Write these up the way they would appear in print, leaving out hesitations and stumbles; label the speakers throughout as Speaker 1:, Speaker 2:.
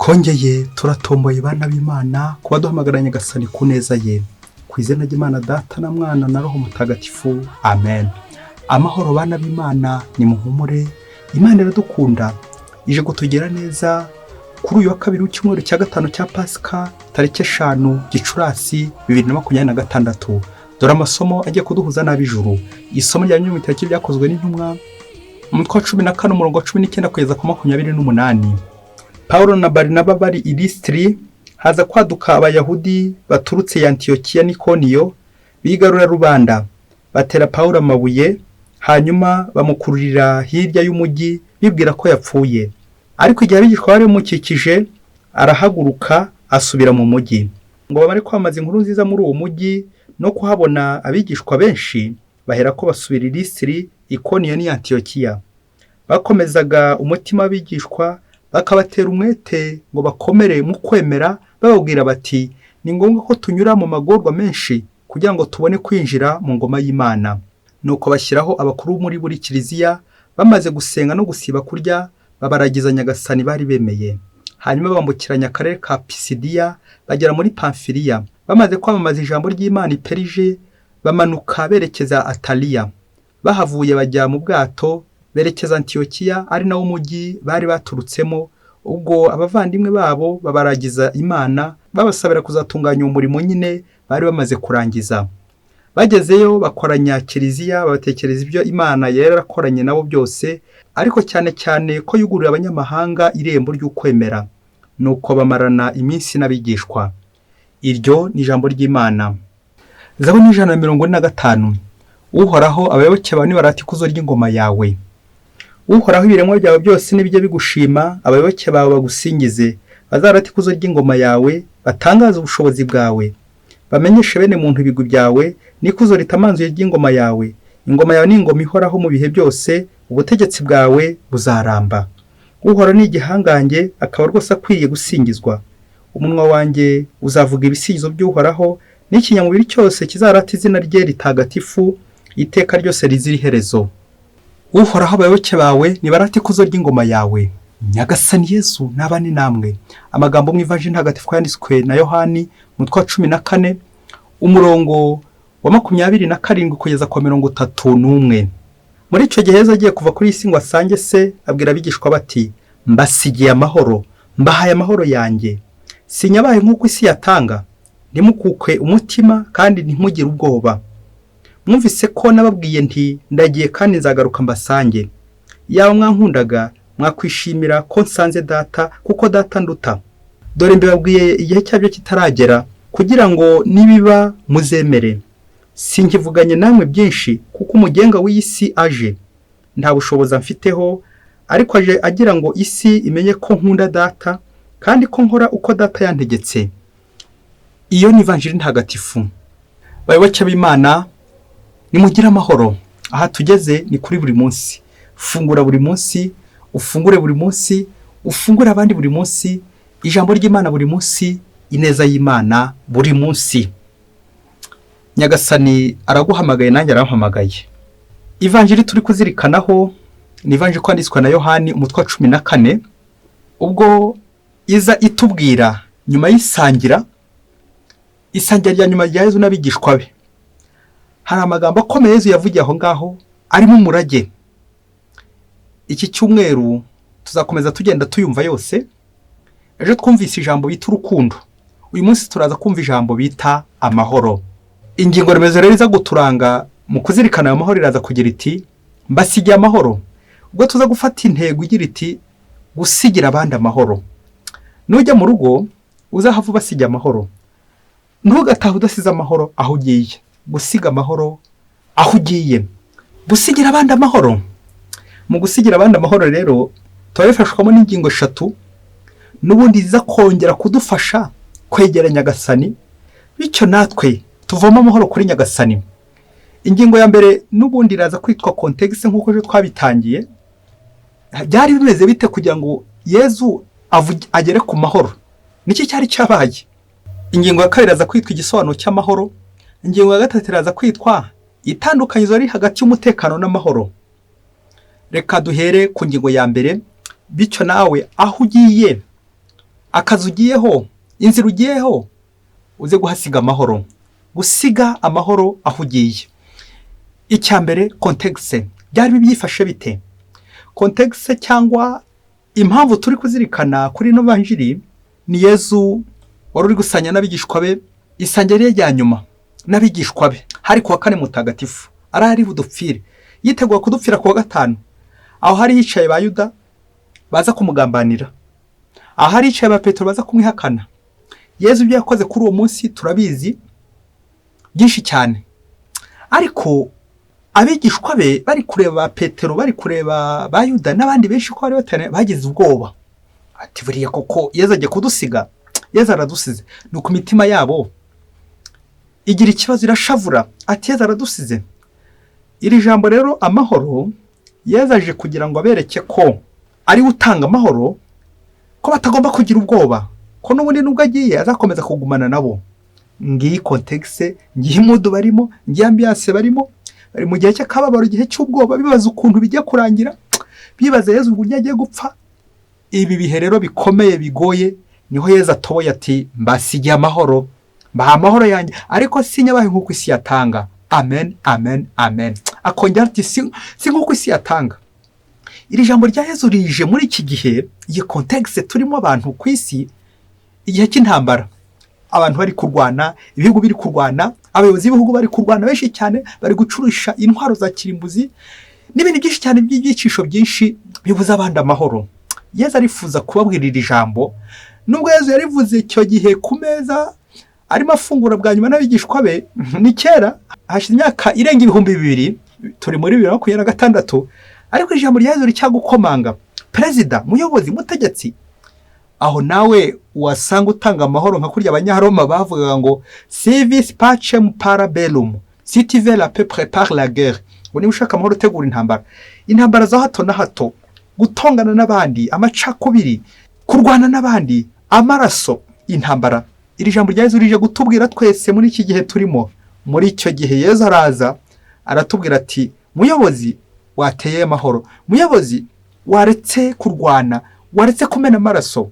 Speaker 1: Twongeye turatomboye, bana b'Imana, kuba duhamagara Nyagasani ku neza ye. Ku izina ry'Imana Data na Mwana na Roho Mutagatifu, amen. Amahoro, bana b'Imana, nimuhumure. Imana iradukunda, ije kutugera neza kuri uyu wa kabiri w'icyumweru cya gatanu cya Pasika, tariki 5 Gicurasi 2026. Dore amasomo agiye kuduhuza n'ab'ijuru. Isomo rya nyuma, itariki Byakozwe n'Intumwa, umutwe wa 14, umurongo wa 19 kugeza ku 28. Pawulo na Barinaba bari i Lisitiri, haza kwaduka Abayahudi baturutse Antiyokiya n'Ikoniyo, bigarura rubanda, batera Pawulo amabuye, hanyuma bamukururira hirya y'umujyi bibwira ko yapfuye. Ariko igihe abigishwa bari bamukikije, arahaguruka asubira mu mujyi. Ngo bamare kwamamaza inkuru nziza muri uwo mujyi no kuhabona abigishwa benshi, bahera ko basubira i Lisitiri, Ikoniyo n'i Antiyokiya. Bakomezaga umutima w'abigishwa, bakabatera umwete ngo bakomere mu kwemera, bababwira bati: "Ni ngombwa ko tunyura mu magorwa menshi kugira ngo tubone kwinjira mu ngoma y'Imana." Nuko bashyiraho abakuru muri buri kiliziya. Bamaze gusenga no gusiba kurya, babaragiza Nyagasani bari bemeye. Hanyuma bambukiranya akarere ka Pisidiya, bagera muri Pamfiliya. Bamaze kwamamaza ijambo ry'Imana i Perije, bamanuka berekeza Ataliya. Bahavuye bajya mu bwato berekeza Antiyokiya, ari nawo mujyi bari baturutsemo. Ubwo abavandimwe babo babaragiza Imana, babasabira kuzatunganya uwo murimo nyine bari bamaze kurangiza. Bagezeyo bakoranya kiliziya, babatekereza ibyo Imana yari yarakoranye nabo byose, ariko cyane cyane ko yugururiye abanyamahanga irembo ry'ukwemera. Nuko bamarana iminsi n'abigishwa. Iryo ni ijambo ry'Imana. Zaburi 145. Uhoraho, abayoboke bawe nibarata ikuzo ry'ingoma yawe. Uhoraho, ibiremwa byawe byose nibijye bigushima, abayoboke bawe bagusingize. Bazarate ikuzo ry'ingoma yawe, batangaze ubushobozi bwawe, bamenyeshe bene muntu ibigwi byawe n'ikuzo ritamanzuye ry'ingoma yawe. Ingoma yawe ni ingoma ihoraho mu bihe byose, ubutegetsi bwawe buzaramba. Uhoraho ni igihangange, akaba rwose akwiriye gusingizwa. Umunwa wanjye uzavuga ibisingizo by'Uhoraho, n'ikinyamubiri cyose kizarata izina rye ritagatifu iteka ryose rizira iherezo. Uhoraho, abayoboke bawe nibarate ikuzo ry'ingoma yawe. Nyagasani Yesu nabane namwe. Amagambo mu Ivanjiri ntagatifu yanditswe na Yohani, umutwe wa 14, umurongo wa 27 kugeza ku wa 31. Muri icyo gihe Yesu agiye kuva kuri iyi si ngo asange Se, abwira abigishwa bati: "Mbasigiye amahoro, mbahaye amahoro yanjye. Sinyabaye nk'uko isi yatanga. Ntimukukwe umutima kandi ntimugire ubwoba. Mwumvise ko nababwiye nti: 'Ndagiye kandi nzagaruka mbasange.' Yaba mwankundaga, mwakwishimira ko nsanze Data, kuko Data nduta. Dore mbibabwiye igihe cyabyo kitaragera, kugira ngo nibiba muzemere. Sinkivuganye namwe byinshi, kuko umugenga w'iyi si aje. Nta bushobozi amfiteho, ariko aje agira ngo isi imenye ko nkunda Data kandi ko nkora uko Data yantegetse." Iyo ni Ivanjiri ntagatifu. Bayoboke b'Imana, nimugire amahoro. Aha tugeze ni kuri buri munsi. Fungura buri munsi, ufungure buri munsi, ufungure abandi buri munsi, ijambo ry'Imana buri munsi, ineza y'Imana buri munsi. Nyagasani araguhamagaye, nanjye arampamagaye. Ivanjiri turi kuzirikanaho ni Ivanjiri kwanditswe na Yohani, umutwe wa 14, ubwo iza itubwira nyuma y'isangira, isangira rya nyuma rya Yezu n'abigishwa be. Hari amagambo akomeye Yezu yavugiye aho ngaho arimo umurage. Iki cyumweru tuzakomeza tugenda tuyumva yose. Ejo twumvise ijambo bita urukundo, uyu munsi turaza kumva ijambo bita amahoro. Ingingo remezo rero iza guturanga mu kuzirikana ayo mahoro iraza kugira iti: "Mbasigiye amahoro." Ubwo tuza gufata intego igira iti: "Gusigira abandi amahoro." Nujya mu rugo, uzahava ubasigiye amahoro. Ntugatahe udasize amahoro aho ugiye. Gusiga amahoro aho ugiye, gusigira abandi amahoro. Mu gusigira abandi amahoro rero, turabifashwamo n'ingingo eshatu n'ubundi ziza kongera kudufasha kwegera Nyagasani, bityo natwe tuvoma amahoro kuri Nyagasani. Ingingo ya mbere n'ubundi iraza kwitwa contexte. Nk'uko ejo twabitangiye, byari bimeze bite kugira ngo Yezu agere ku mahoro? Niki cyari cyabaye? Ingingo ya kabiri iraza kwitwa igisobanuro cy'amahoro. Ingingo ya gatatu iraza kwitwa itandukanyirizo riri hagati y'umutekano n'amahoro. Reka duhere ku ngingo ya mbere, bityo nawe aho ugiye, Akazi ugiyeho, inzira ugiyeho, uze guhasiga amahoro, gusiga amahoro aho ugiye. Icya mbere, contexte, byari byifashe bite? Contexte cyangwa impamvu turi kuzirikana kuri ino vanjiri ni Yezu wari uri gusangira n'abigishwa be isangira rye rya nyuma n'abigishwa be. Hari kuwa kane mutagatifu, arahari budupfire, yitegura kudupfira kuwa gatanu. Aho hari hicaye ba Yuda baza kumugambanira, aho hari hicaye ba Petero baza kumwihakana. Yezu ibyo yakoze kuri uwo munsi turabizi byinshi cyane, ariko abigishwa be bari kureba ba Petero, bari kureba ba Yuda n'abandi benshi ko bari bateraniye, bagize ubwoba, ati: "Buriya koko Yezu agiye kudusiga, Yezu aradusize." Ni uku mitima yabo igira ikibazo, irashavura, ati: "Yezu aradusize." Iri jambo rero amahoro, Yezu aje kugira ngo abereke ko ari we utanga amahoro, ko batagomba kugira ubwoba, ko n'ubundi nubwo agiye azakomeza kugumana nabo. Ngiyi contexte, ngiyi mood barimo, ngiyi ambiance barimo. Bari mu gihe cy'akababaro, igihe cy'ubwoba, bibaza ukuntu bijya kurangira, bibaza Yezu uburyo agiye gupfa. Ibi bihe rero bikomeye, bigoye, niho Yezu atoboye ati: "Mbasigiye amahoro, mbaha amahoro yanjye, ariko sinyabahe nk'uko isi yatanga." Amen, amen, amen. Akongera ati: "Si nk'uko isi yatanga." Iri jambo rya Yezu rije muri iki gihe, iyi contexte turimo, abantu ku isi, igihe cy'intambara, abantu bari kurwana, ibihugu biri kurwana, abayobozi b'ibihugu bari kurwana benshi cyane, bari gucurisha intwaro za kirimbuzi n'ibintu byinshi cyane by'ibyicisho byinshi bibuza abandi amahoro. Yezu arifuza kubabwira iri jambo. Nubwo Yezu yarivuze icyo gihe ku meza arimo afungura bwa nyuma n'abigishwa be, ni kera, hashize imyaka irenga 2000, turi muri 2026, ariko ijambo rya Yezu ricyagukomanga. Perezida, muyobozi, mutegetsi, aho nawe wasanga utanga amahoro nka kurya Abanyaroma bavugaga ngo: "Si vis pacem, para bellum, si tu veux la paix, prépare la guerre." Ngo niba ushaka amahoro, utegura intambara. Intambara za hato na hato, gutongana n'abandi, amacakubiri, kurwana n'abandi, amaraso, intambara. Iri jambo rya Yezu rije gutubwira twese muri iki gihe turimo. Muri icyo gihe Yezu araza aratubwira ati: "Muyobozi, wateye amahoro, muyobozi, waretse kurwana, waretse kumena amaraso,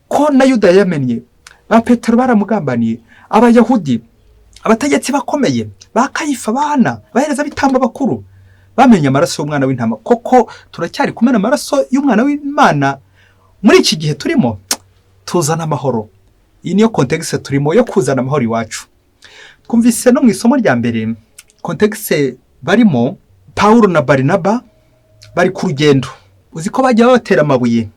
Speaker 1: ko na Yuda yamennye, ba Petero baramugambaniye, Abayahudi, abategetsi bakomeye, ba Kayifa, bana abaherezabitambo bakuru bamenye amaraso y'umwana w'intama. Koko turacyari kumena amaraso y'umwana w'Imana muri iki gihe turimo? Tuzana amahoro." Iyi niyo contexte turimo yo kuzana amahoro iwacu. Twumvise no mu isomo rya mbere contexte barimo. Pawulo na Barinaba bari ku rugendo. Uzi ko bajya babatera amabuye,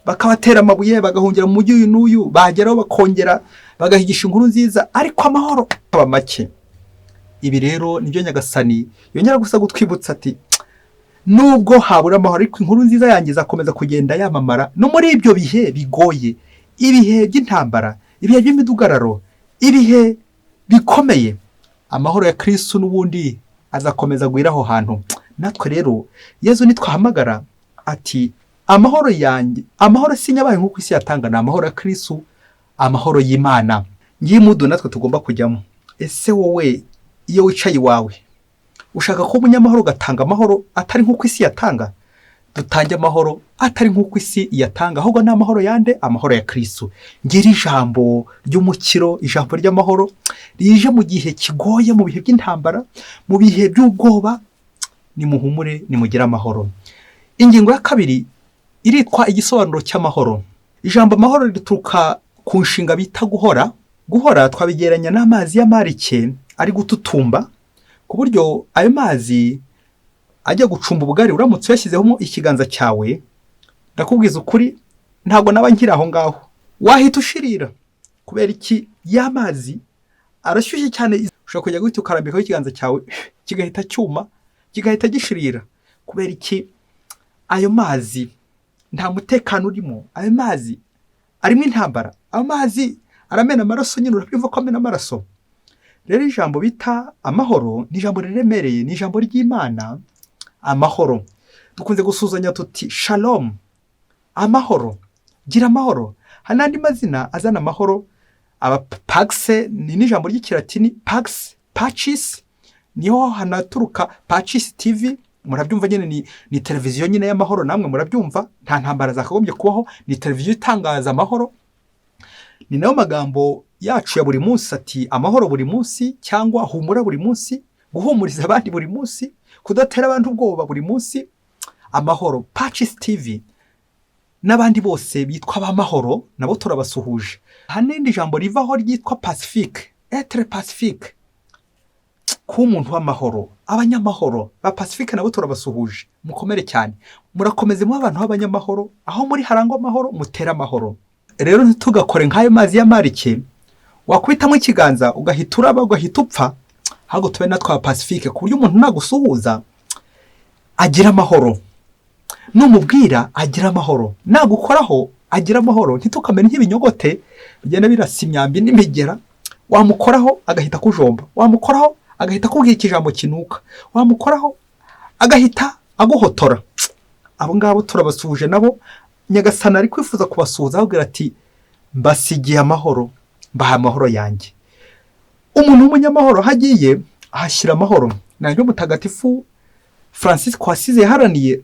Speaker 1: bakabatera amabuye, bagahungira mu mujyi uyu n'uyu, bageraho bakongera bagahigisha inkuru nziza, ariko amahoro aba make. Ibi rero nibyo Nyagasani yongera gusa gutwibutsa ati: "Nubwo habura amahoro, ariko inkuru nziza yanjye izakomeza kugenda yamamara no muri ibyo bihe bigoye, ibihe by'intambara, ibihe by'imidugararo, ibihe bikomeye. Amahoro ya Kirisitu n'ubundi azakomeza agwira aho hantu." Natwe rero Yezu nitwahamagara ati: "Amahoro yanjye, amahoro sinyabaye nk'uko isi yatanga," ni amahoro ya Kirisitu, amahoro y'Imana. Ngiyi mood natwe tugomba kujyamo. Ese wowe iyo wicaye iwawe, ushaka kuba umunyamahoro, ugatanga amahoro atari nk'uko isi yatanga? Dutange amahoro atari nk'uko isi iyatanga, ahubwo ni amahoro yande? Amahoro ya Kirisitu. Ngira ijambo ry'umukiro, ijambo ry'amahoro rije mu gihe kigoye, mu bihe by'intambara, mu bihe by'ubwoba. Nimuhumure, nimugire amahoro. Ingingo ya kabiri iritwa igisobanuro cy'amahoro. Ijambo amahoro rituruka ku nshinga bita guhora. Guhora twabigereranya n'amazi y'amarike ari gututumba, ku buryo ayo mazi ajya gucumba ubugari. Uramutse uyashyizemo ikiganza cyawe, ndakubwiza ukuri, ntabwo naba nkiri aho ngaho, wahita ushirira. Kubera iki? Ya mazi arashyushye cyane, ushobora kujya guhita ukarambikaho ikiganza cyawe, kigahita cyuma, kigahita gishirira. Kubera iki? Ayo mazi nta mutekano urimo, ayo mazi arimo intambara, ayo mazi aramena amaraso nyine, urabyumva ko amena amaraso. Rero ijambo bita amahoro ni ijambo riremereye, ni ijambo ry'Imana. Amahoro, dukunze gusuhuzanya tuti: "Shalom," amahoro, gira amahoro. Hari n'andi mazina azana amahoro, aba pax, ni n'ijambo ry'Ikilatini pax, pacis, niho hanaturuka Pacis TV. Murabyumva nyine, ni televiziyo nyine y'amahoro. Namwe murabyumva, nta ntambara zakagombye kubaho, ni televiziyo itangaza amahoro. Ni nayo magambo yacu ya buri munsi, ati amahoro buri munsi, cyangwa humura buri munsi, guhumuriza abandi buri munsi, kudatera abantu ubwoba buri munsi. Amahoro. Pacis TV n'abandi bose bitwa abamahoro nabo turabasuhuje. Hari n'irindi jambo rivaho ryitwa pacifique, être pacifique, kuba umuntu w'amahoro. Abanyamahoro ba pacifique nabo turabasuhuje, mukomere cyane, murakomeze muba abantu b'abanyamahoro. Aho muri harangwa amahoro, mutere amahoro. Rero ntitugakore nk'ayo mazi y'amarike, wakubitamo ikiganza ugahita uraba, ugahita upfa. Ahubwo tube natwe aba pacifique, ku buryo umuntu nagusuhuza agira amahoro, numubwira agira amahoro, nagukoraho agira amahoro. Ntitukamere nk'ibinyogote bigenda birasa imyambi n'imigera, wamukoraho agahita akujomba, wamukoraho agahita akubwira ikijambo kinuka, wamukoraho agahita aguhotora. Abo ngabo turabasuhuje nabo. Nyagasani ari kwifuza kubasuhuza, ababwira ati mbasigiye amahoro, mbaha amahoro yanjye. Umuntu w'umunyamahoro aho agiye ahashyira amahoro. Nanjye Mutagatifu Francis wasize yaharaniye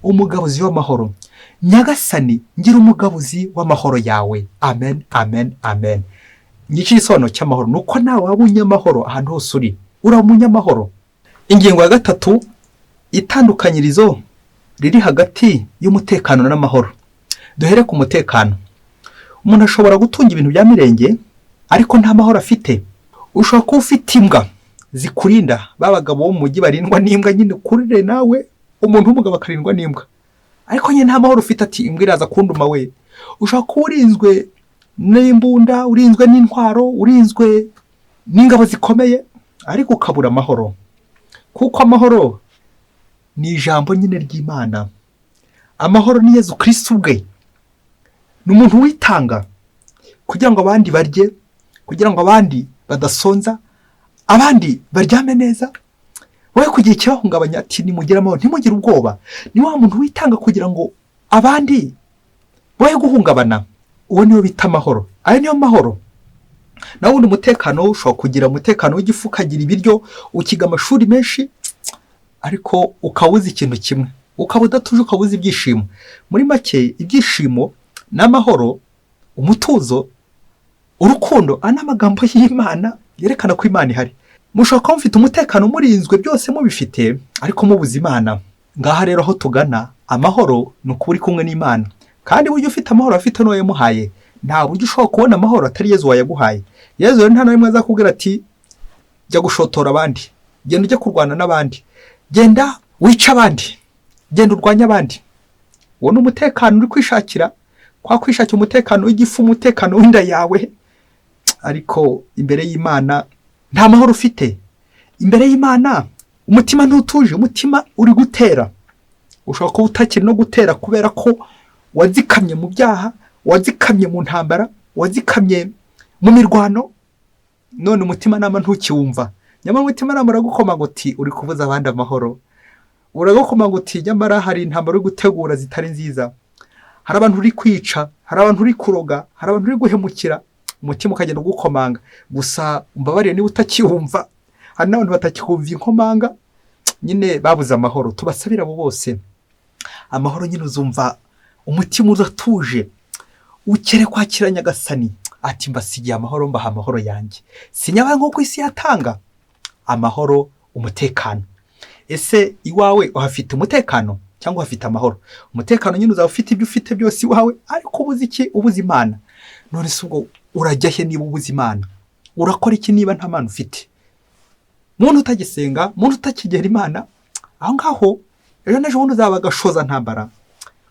Speaker 1: umugabuzi w'amahoro. Nyagasani, ngira umugabuzi w'amahoro yawe. Amen, amen, amen. Ngiki igisobanuro cy'amahoro, ni uko nawe waba umunyamahoro. Ahantu hose uri, uri umunyamahoro. Ingingo ya gatatu, itandukanyirizo riri hagati y'umutekano n'amahoro. Duhere ku mutekano. Umuntu ashobora gutunga ibintu bya mirenge ariko nta mahoro afite. Ushobora kuba ufite imbwa zikurinda, ba bagabo bo mu mujyi barindwa n'imbwa nyine, kurire nawe umuntu w'umugabo akarindwa n'imbwa, ariko nyine nta mahoro ufite, ati imbwa iraza kunduma we. Ushobora kuba urinzwe n'imbunda, urinzwe n'intwaro, urinzwe n'ingabo zikomeye, ariko ukabura amahoro, kuko amahoro ni ijambo nyine ry'Imana. Amahoro ni Yezu Kirisitu ubwe. Ni umuntu witanga kugira ngo abandi barye, kugira ngo abandi badasonza, abandi baryame neza, wowe kugira ikibahungabanya, ati nimugire amahoro, ntimugire ubwoba. Ni wa muntu witanga kugira ngo abandi boye guhungabana. Uwo niwe bita amahoro. Ayo niyo mahoro. Nawe ubundi umutekano, ushobora kugira umutekano w'igifu, ukagira ibiryo, ukiga amashuri menshi, ariko ukaba uzi ikintu kimwe, ukaba udatuje, ukaba uzi ibyishimo. Muri make, ibyishimo n'amahoro, umutuzo, urukundo, aya ni amagambo y'Imana yerekana ko Imana ihari. Mushobora kuba mufite umutekano, murinzwe, byose mubifite, ariko mubuze Imana. Ngaha rero aho tugana amahoro ni ukuba uri kumwe n'Imana. Kandi burya ufite amahoro afite n'uwo yamuhaye. Nta buryo ushobora kubona amahoro atari Yezu wayaguhaye. Yezu rero nta na rimwe azakubwira ati jya gushotora abandi, genda ujye kurwana n'abandi, genda wice abandi, genda urwanye abandi. Uwo ni umutekano uri kwishakira, kwa kwishakira umutekano w'igifu, umutekano w'inda yawe, ariko imbere y'Imana nta mahoro ufite. Imbere y'Imana umutima ntutuje, umutima uri gutera. Ushobora kuba utakiri no gutera kubera ko wazikamye mu byaha, wazikamye mu ntambara, wazikamye mu mirwano, none umutimanama ntukiwumva. Nyamara umutimanama uragukoma ngo uti uri kubuza abandi amahoro, uragukoma ngo uti nyamara hari intambara uri gutegura zitari nziza, hari abantu uri kwica, hari abantu uri kuroga, hari abantu uri guhemukira. Umutima ukagenda ugukomanga. Gusa umbabarire niba utakiwumva. Hari n'abantu batakiwumva inkomanga nyine, babuze amahoro. Tubasabire abo bose amahoro. Nyine uzumva umutima uratuje, ukere kwakira Nyagasani ati mbasigiye amahoro, mbaha amahoro yanjye, sinyabaye nk'uko isi yatanga. Amahoro, umutekano. Ese iwawe uhafite umutekano cyangwa uhafite amahoro? Umutekano nyine uzaba ufite ibyo ufite byose iwawe, ariko ubuze iki? Ubuze Imana. None se ubwo urajya he niba ubuze Imana? Urakora iki niba nta Mana ufite? Muntu utagisenga, muntu utakigera Imana, aho ngaho ejo n'ejo bundi uzaba agashoza ntambara.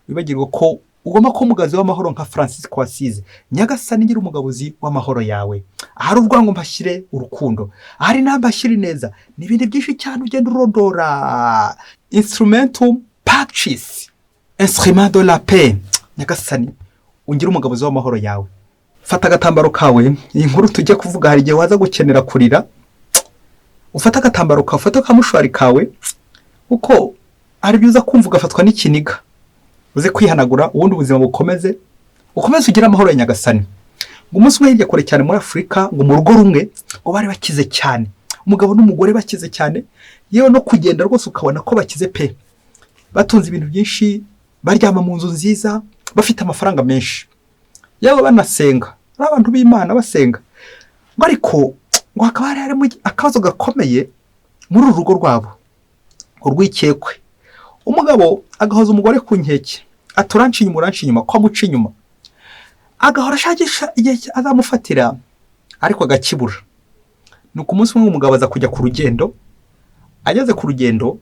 Speaker 1: Wibagirwa ko ugomba kuba umugabuzi w'amahoro nka Francis wasize. Nyagasani, ngira umugabuzi w'amahoro yawe. Ahari urwango mbashyire urukundo, ahari inamba mbashyire ineza, n'ibindi byinshi cyane ugenda urondora. Instrumentum pacis, instrument de la paix. Nyagasani, ungire umugabuzi w'amahoro yawe. Fata agatambaro kawe. Iyi nkuru tujya kuvuga, hari igihe waza gukenera kurira. Ufate agatambaro kawe, ufate akamushwari kawe, kuko hari ibyo uza kumva ugafatwa n'ikiniga. Uze kwihanagura, ubundi ubuzima bukomeze, ukomeze ugire amahoro ya Nyagasani. Ngo umunsi umwe hirya kure cyane muri Afurika, ngo mu rugo rumwe, ngo bari bakize cyane, umugabo n'umugore bakize cyane, yewe no kugenda rwose ukabona ko bakize pe, batunze ibintu byinshi, baryama mu nzu nziza, bafite amafaranga menshi, yewe banasenga. Ari abantu b'Imana basenga. Ngo ariko ngo hakaba hari harimo akabazo gakomeye muri uru rugo rwabo, urwikekwe. Umugabo agahoza umugore ku nkeke, ati: "Uranca inyuma, uranca inyuma." Ko amuca inyuma, agahora ashakisha igihe azamufatira, ariko agakibura. Ni uku, umunsi umwe umugabo aza kujya ku rugendo. Ageze ku rugendo,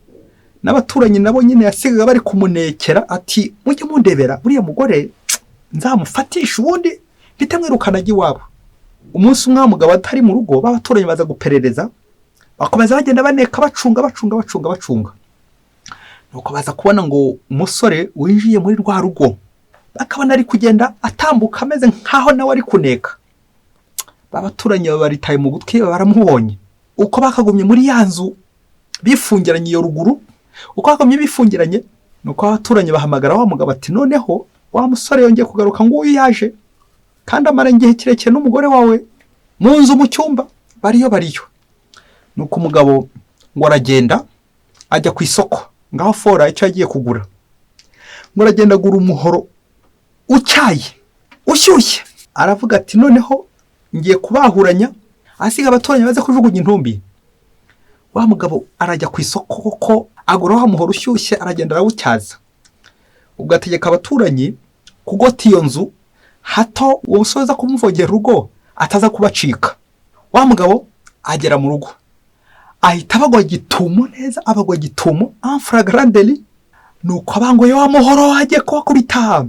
Speaker 1: n'abaturanyi nabo nyine yasigaga bari kumunekera, ati: "Mujye mundebera buriya mugore nzamufatisha, ubundi mpite mwirukana ajya iwabo." Umunsi umwe wa mugabo atari mu rugo, b'abaturanyi baza guperereza, bakomeza bagenda baneka, bacunga, bacunga, bacunga, bacunga. Nuko baza kubona ngo umusore winjiye muri rwa rugo, bakabona ari kugenda atambuka ameze nkaho nawe ari kuneka. Abaturanyi baritaye mu gutwi, baramubonye. Uko bakagumye muri ya nzu bifungiranye iyo ruguru, uko bakagumye bifungiranye, nuko abaturanyi bahamagara wa mugabo, ati: "Noneho wa musore yongeye kugaruka, nguyu yaje, kandi amara igihe kirekire n'umugore wawe mu nzu, mu cyumba, bariyo, bariyo." Nuko umugabo ngo aragenda ajya ku isoko, ngaho fora icyo yagiye kugura. Ngo aragenda agura umuhoro utyaye, ushyushye, aravuga ati: "Noneho ngiye kubahuranya, ahasiga abaturanyi baze kujugunya intumbi." Wa mugabo arajya ku isoko koko, agura wa muhoro ushyushye, aragenda arawutyaza. Ubwo ategeka abaturanyi kugota iyo nzu, hato uwo musore aza kumuvogera urugo ataza kubacika. Wa mugabo agera mu rugo, ahita abagwa gitumo neza, abagwa gitumo en flagrant délit. Nuko abanguye wa muhoro, agiye kubakubita,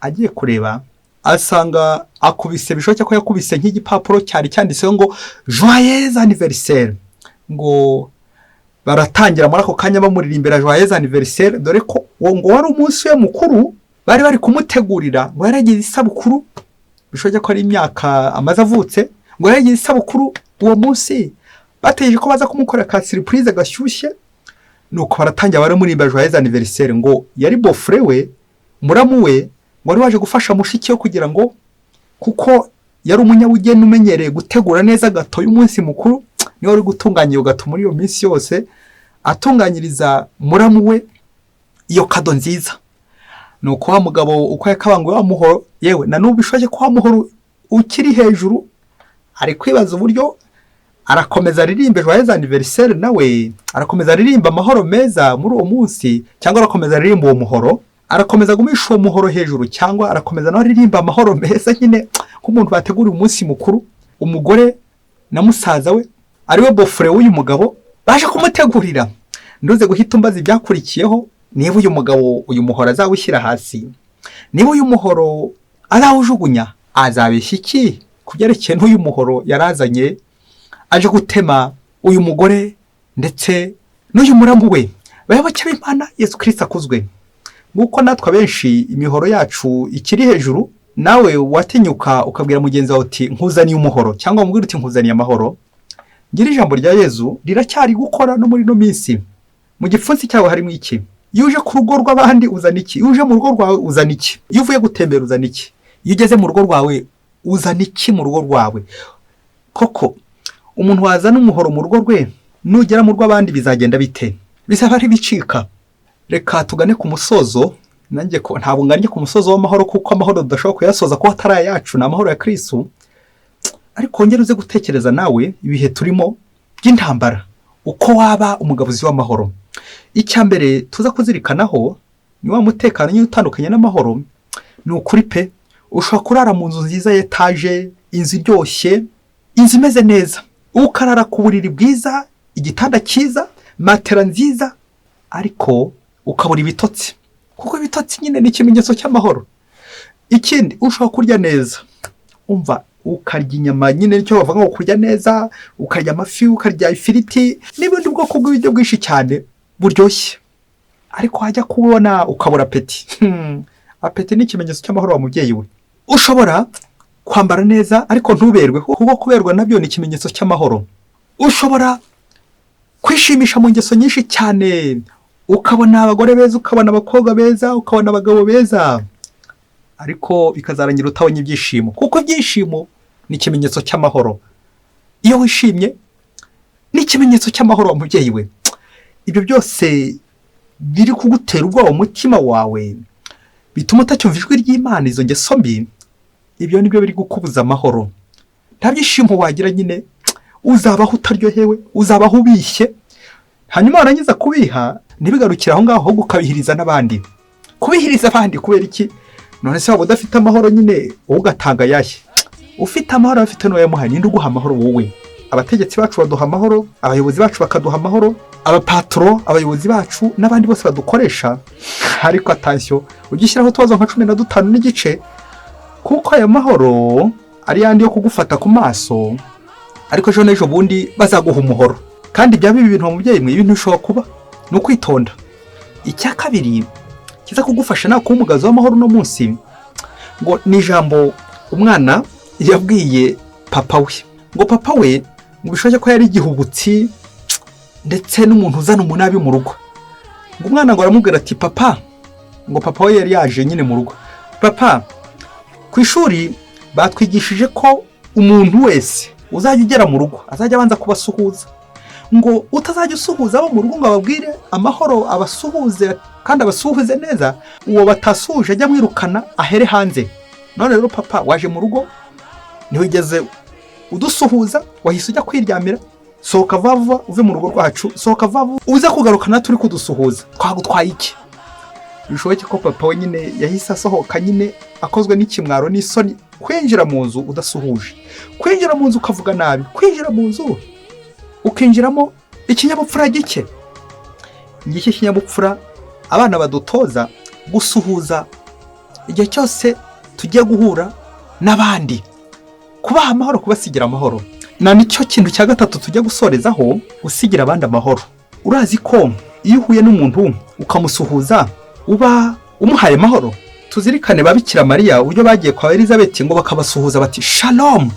Speaker 1: agiye kureba asanga akubise, bishoboke ko yakubise nk'igipapuro cyari cyanditseho ngo "Joyeux anniversaire". Ngo baratangira muri ako kanya bamuririmbira "Joyeux anniversaire", dore ko uwo ngo wari umunsi we mukuru bari bari kumutegurira. Ngo yaragize isabukuru, bishoboke ko ari imyaka amaze avutse, ngo yaragize isabukuru uwo munsi, bategereje ko baza kumukorera ka surprise gashyushye. Nuko baratangira baramuririmba "Joyeux anniversaire". Ngo yari beau-frère we, muramu we, ngo wari waje gufasha mushiki we, kugira ngo, kuko yari umunyabugeni umenyereye gutegura neza gâteau y'umunsi mukuru, niwe wari gutunganya iyo gâteau muri iyo minsi yose, atunganyiriza muramu we iyo cadeau nziza. Nuko wa mugabo uko yakabanguye wa muhoro, yewe na n'ubu bishoboke ko wa muhoro ukiri hejuru, ari kwibaza uburyo arakomeza aririmbe "Joyeux anniversaire", nawe arakomeza aririmba amahoro meza muri uwo munsi, cyangwa arakomeza aririmba uwo muhoro, arakomeza agumisha uwo muhoro hejuru, cyangwa arakomeza nawe aririmba amahoro meza nyine nk'umuntu bateguriye umunsi mukuru. Umugore na musaza we, ariwe beau-frère w'uyu mugabo, baje kumutegurira. Nduze guhita umbaza ibyakurikiyeho, niba uyu mugabo uyu muhoro azawushyira hasi, niba uyu muhoro azawujugunya, azabeshya iki ku byerekeye n'uyu muhoro yarazanye aje gutema uyu mugore ndetse n'uyu muramu we. Bayoboke b'Imana, Yesu Kirisita akuzwe! Nk'uko natwe abenshi imihoro yacu ikiri hejuru, nawe watinyuka ukabwira mugenzi wawe uti: "Nkuzaniye umuhoro", cyangwa umubwira uti: "Nkuzaniye amahoro"? Ngira ijambo rya Yezu riracyari gukora no muri ino minsi. Mu gipfunsi cyawe harimo iki? Iyo uje ku rugo rw'abandi uzana iki? Iyo uje mu rugo rwawe uzana iki? Iyo uvuye gutembera uzana iki? Iyo ugeze mu rugo rwawe uzana iki mu rugo rwawe? Koko umuntu wazana umuhoro mu rugo rwe, nugera mu rw'abandi bizagenda bite? Bizaba ari ibicika. Reka tugane ku musozo. Nanjye ko ntabwo ngannye ku musozo w'amahoro, kuko amahoro tudashobora kuyasoza kuko atari ayacu, ni amahoro ya Kirisitu. Ariko wongere uze gutekereza nawe ibihe turimo by'intambara, uko waba umugabuzi w'amahoro. Icya mbere tuza kuzirikanaho ni wa mutekano nyine utandukanye n'amahoro. Ni ukuri pe, ushobora kurara mu nzu nziza ya etaje, inzu iryoshye, inzu imeze neza, ukarara ku buriri bwiza, igitanda cyiza, matera nziza, ariko ukabura ibitotsi, kuko ibitotsi nyine ni ikimenyetso cy'amahoro. Ikindi, ushobora kurya neza, umva, ukarya inyama nyine, nicyo bavuga ngo kurya neza, ukarya amafi, ukarya ifiriti n'ubundi bwoko bw'ibiryo bwinshi cyane buryoshye, ariko wajya kubona ukabura appétit. Appétit ni ikimenyetso cy'amahoro wa mubyeyi we. Ushobora kwambara neza ariko ntuberwe, kuko kuberwa nabyo ni ikimenyetso cy'amahoro. Ushobora kwishimisha mu ngeso nyinshi cyane, ukabona abagore beza, ukabona abakobwa beza, ukabona abagabo beza, ariko bikazarangira utabonye ibyishimo, kuko ibyishimo ni ikimenyetso cy'amahoro. Iyo wishimye ni ikimenyetso cy'amahoro wa mubyeyi we. Ibyo byose biri kugutera ubwoba umutima wawe, bituma utacyumva ijwi ry'Imana, izo ngeso mbi, Ibyo nibyo biri gukubuza amahoro. Nta byishimo wagira nyine, uzabaho utaryohewe, uzabaho ubishye. Hanyuma warangiza kubiha, ntibigarukire aho ngaho, ahubwo ukabihiriza n'abandi. Kubihiriza abandi kubera iki? None se waba udafite amahoro nyine, wowe ugatanga ayahe? Ufite amahoro afite n'uwayamuhaye. Ninde uguha amahoro? Wowe. Abategetsi bacu baduha amahoro, abayobozi bacu bakaduha amahoro, abapatro, abayobozi bacu n'abandi bose badukoresha. Ariko attention, ujye ushyiraho utubazo nka 15.5, kuko aya mahoro ari yandi yo kugufata ku maso, ariko ejo n'ejo bundi bazaguha umuhoro. Kandi byaba ibi bintu, mubyeyi mwe, ibintu bishobora kuba, ni ukwitonda. Icya kabiri kiza kugufasha nawe kuba umugazi w'amahoro uno munsi, ngo ni ijambo umwana yabwiye papa we. Ngo papa we, ngo bishoboke ko yari igihubutsi ndetse n'umuntu uzana umunabi mu rugo. Ngo umwana ngo aramubwira ati: "Papa," ngo papa we yari yaje nyine mu rugo, "Papa, ku ishuri batwigishije ko umuntu wese uzajya ugera mu rugo azajya abanza kubasuhuza, ngo utazajya usuhuza abo mu rugo ngo ababwire amahoro, abasuhuze kandi abasuhuze neza, uwo batasuhuje ajya amwirukana ahere hanze. None rero papa, waje mu rugo ntiwigeze udusuhuza, wahise ujya kwiryamira. Sohoka vuba vuba uve mu rugo rwacu, sohoka vuba vuba uze kugaruka natwe uri kudusuhuza. Twagutwaye iki?" Bishoboke ko papa we nyine yahise asohoka nyine akozwe n'ikimwaro n'isoni. Kwinjira mu nzu udasuhuje, kwinjira mu nzu ukavuga nabi, kwinjira mu nzu ukinjiramo ikinyabupfura gike. Ngiki kinyabupfura abana badutoza: gusuhuza igihe cyose tugiye guhura n'abandi, kubaha amahoro, kubasigira amahoro. Na nicyo kintu cya gatatu tujya gusorezaho, gusigira abandi amahoro. Urazi ko iyo uhuye n'umuntu ukamusuhuza uba umuhaye amahoro? Tuzirikane ba Bikira Mariya, uburyo bagiye kwa Elizabeth ngo bakabasuhuza bati: "Shalom,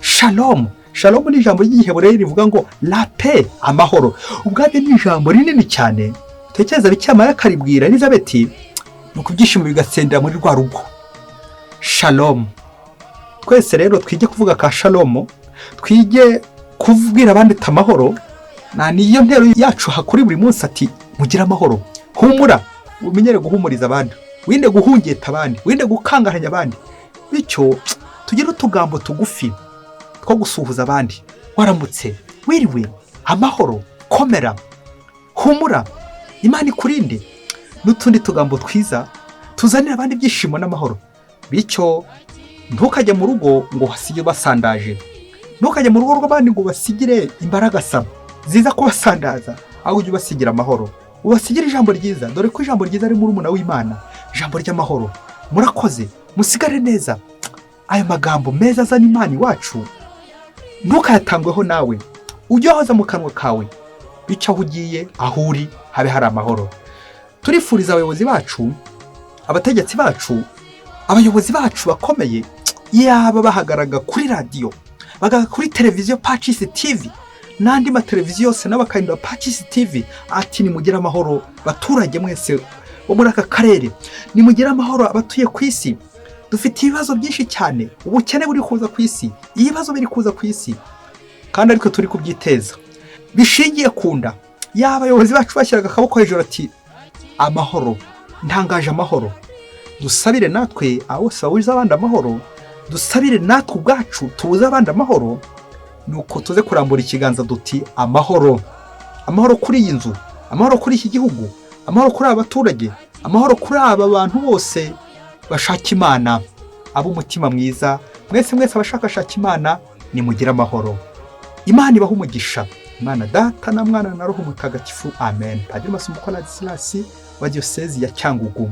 Speaker 1: shalom." Shalom ni ijambo ry'igihebureyi rivuga ngo la paix, amahoro. Ubwabyo ni ijambo rinini cyane. Tekereza Bikira Mariya akaribwira Elizabeth, nuko ibyishimo bigasendera muri rwa rugo. Shalom. Twese rero twige kuvuga ka shalom, twige kubwira abandi amahoro. Na niyo ntero yacu hakuri buri munsi, ati: "Mugire amahoro, humura." Umenyere guhumuriza abandi, wirinde guhungeta abandi, wirinde gukangaranya abandi. Bityo tugire utugambo tugufi two gusuhuza abandi: waramutse, wiriwe, amahoro, komera, humura, Imana ikurinde, n'utundi tugambo twiza tuzanira abandi ibyishimo n'amahoro. Bityo ntukajye mu rugo ngo uhasige basandaje, ntukajye mu rugo rw'abandi ngo ubasigire imbaragasa ziza kubasandaza, ahubwo ujye ubasigira amahoro, ubasigire ijambo ryiza, dore ko ijambo ryiza ari murumuna w'Imana, ijambo ry'amahoro. Murakoze, musigare neza. Ayo magambo meza azana Imana iwacu ntukayatangweho nawe, ujye uhoza mu kanwa kawe, bityo aho ugiye, aho uri, habe hari amahoro. Turifuriza abayobozi bacu, abategetsi bacu, abayobozi bacu bakomeye, yaba bahagaraga kuri radiyo, bagahagarara kuri televiziyo Pacis TV n'andi mateleviziyo yose, nabo bakahindura Pacis TV, ati: "Nimugire amahoro baturage mwese bo muri aka karere, nimugire amahoro abatuye ku isi. Dufite ibibazo byinshi cyane, ubukene buri kuza ku isi, ibibazo biri kuza ku isi, kandi ariko turi kubyiteza bishingiye ku nda." Yaba abayobozi bacu bashyiraga akaboko hejuru ati: "Amahoro, ntangaje amahoro." Dusabire natwe abo bose babuze abandi amahoro, dusabire natwe ubwacu tubuze abandi amahoro, nuko tuze kurambura ikiganza duti: "Amahoro, amahoro kuri iyi nzu, amahoro kuri iki gihugu, amahoro kuri aba baturage, amahoro kuri aba bantu bose bashaka Imana, ab'umutima mwiza. Mwese mwese abashakashaka Imana, nimugire amahoro." Imana ibahe umugisha, Imana Data na Mwana na Roho Mutagatifu. Amen. Padiri Masumbuko Ladislas wa Diyosezi ya Cyangugu.